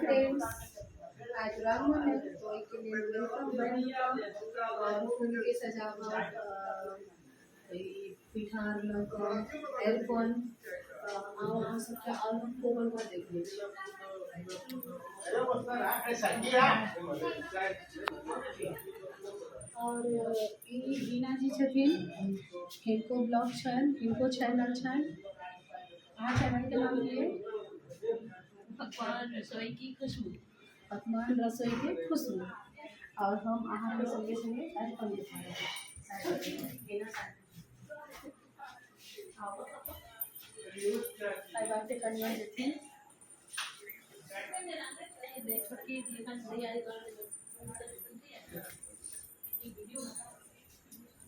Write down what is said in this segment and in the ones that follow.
Friends, आज रामन है तो ओहिके लेल welcome welcome. आओर फूलके सजावट, ई पिठार लऽ कऽ अरिपन। तऽ आउ, अहाँ सबके आओर हम कोबर घर देखबै छी। आओर ई रीना जी छथिन, हिनको ब्लॉग छनि, हिनको चैनल छनि। अहाँ चैनलके नाम की अइ? पकवान रसोई की खुशबू। पकवान रसोई के खुशबू। आओर हम अहाँके संगे संगे अरिपन देखा रहल छी। एहि बाटे कनिया जेथिन।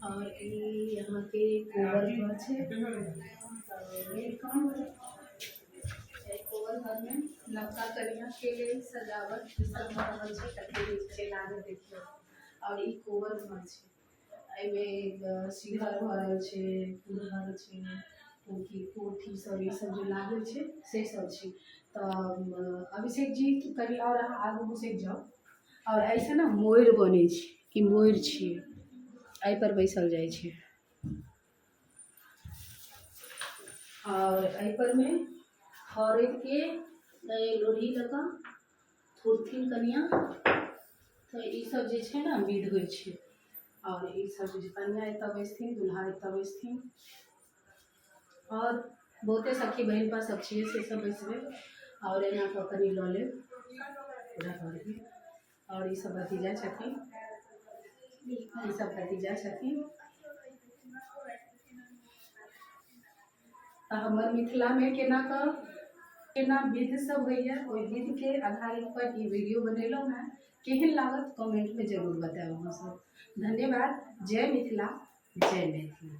और ई यहाँ के कोबर घर छै। Welcome. एहि कोबर घरमे नवका कनिया के लेल सजावट ई सब भऽ रहल छै। कते नीक छै लागत देखियौ। और ई कोबर घर छै, एहिमे सिंघर भरल छै, कुल्हड़ छै, कोठी कोठी सब ई सब जे लागल छै से सब छै। तऽ अभिषेक जी, कनि आओर अहाँ आगू घुसकि जाउ। आओर एहिसँ ने मोरि बनै छै। ई मोरि छियै, एहिपर बैसल जाइ छै। आओर एहिपर मे हरदिके लोढ़ी लऽ कऽ थुरथिन कनिया। तऽ ईसब जे छै ने विध होइ छै। आओर ईसब जे कनिया एतऽ बैसथिन, दुल्हा एतऽ बैसथिन, आओर बहुते सखी बहिनपा सब छियै, से सब बैसबै। आओर एना कऽ कनि लऽ लेब पूरा घरके। आओर ईसब भतीजा छथिन, ईसब भतीजा छथिन। तऽ हमर मिथिलामे केना कऽ केना विध सब होइए, ओहि विधके आधारित पर ई वीडियो बनेलहुँ हेँ। केहन लागत, कमेंटमे जरूर बतायब अहाँ सब। धन्यवाद। जय मिथिला, जय मैथिली।